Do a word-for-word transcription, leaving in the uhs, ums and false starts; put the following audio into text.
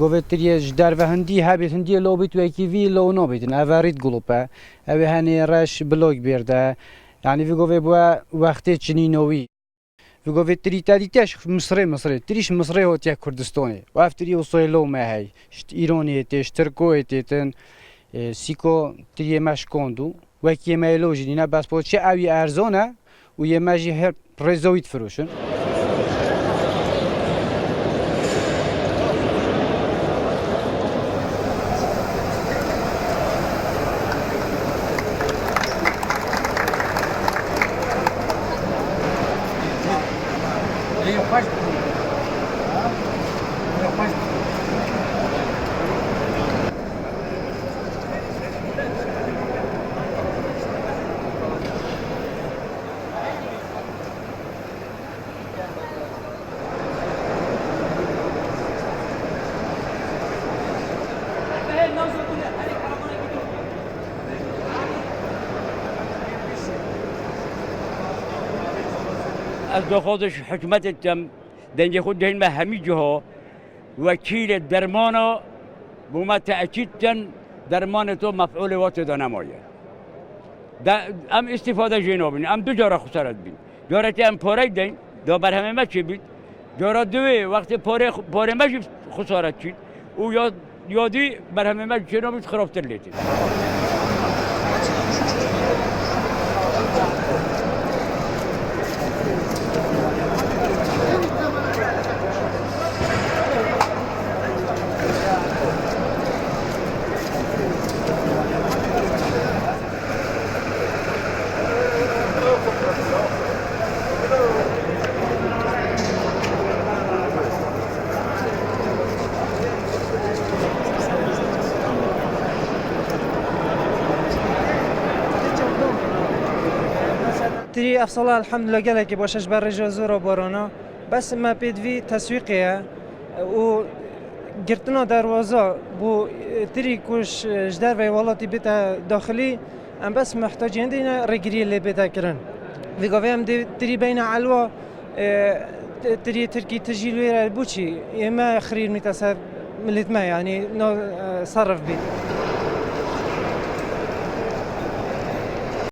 Govê tiriyê ji derve hindî hebît, hindiyê lobît wekî vî lo nobîtin. Eve rît gulop e. Ew ê henê reş blok bêrde. Yanî vî govê bûye wextê çinînowî. Vî govê tirî te dîtiye ji Misirê, Misirê. Tirî ji Misirê hotiye Kurdistanê. Û ev tirî wisa lo me hey. Ji Îranê tê, ji Tirkoyê têtin. E, sîko tiriyê me şikand û wekî yê me yê lo jî nîne, bes bo çi ew yê erzan e û yê me jî her rêzewî difiroşin. Ez daxwazê ji hikûmetê dikim, dengê xwe dihênime hemî ciha, wekîlê dermana, bo me te'kîd kin, dermanê to mef'ûlê wa tê de nemaye. De, em îstîfade jê nabin, em du cara xisare dibin. Carekê em parey deyn, da berhemê me çêbît. Cara duwê, wextê parê, parê me jî xisare çît. Û ya, ya dî berhemê me çênabît, xirabtir lê tê. Tirî ev sala elhamdulillah gelekî baş e ji ber rêja zor û barana. Bes me pêdivî teswîqê ye û girtina derwaza bo tirî ku ji, ji derveyê welatî bête daxilî, em bes muhtaciyên dî ne rêgiriyê lê bête kirin. Vî gavê em dê tirî beyne elwa, e, ti-, tirî tirkî tijî li wê re bû çî? Ê me xirîr mîte ser milît me, yanî na, e, serif bît.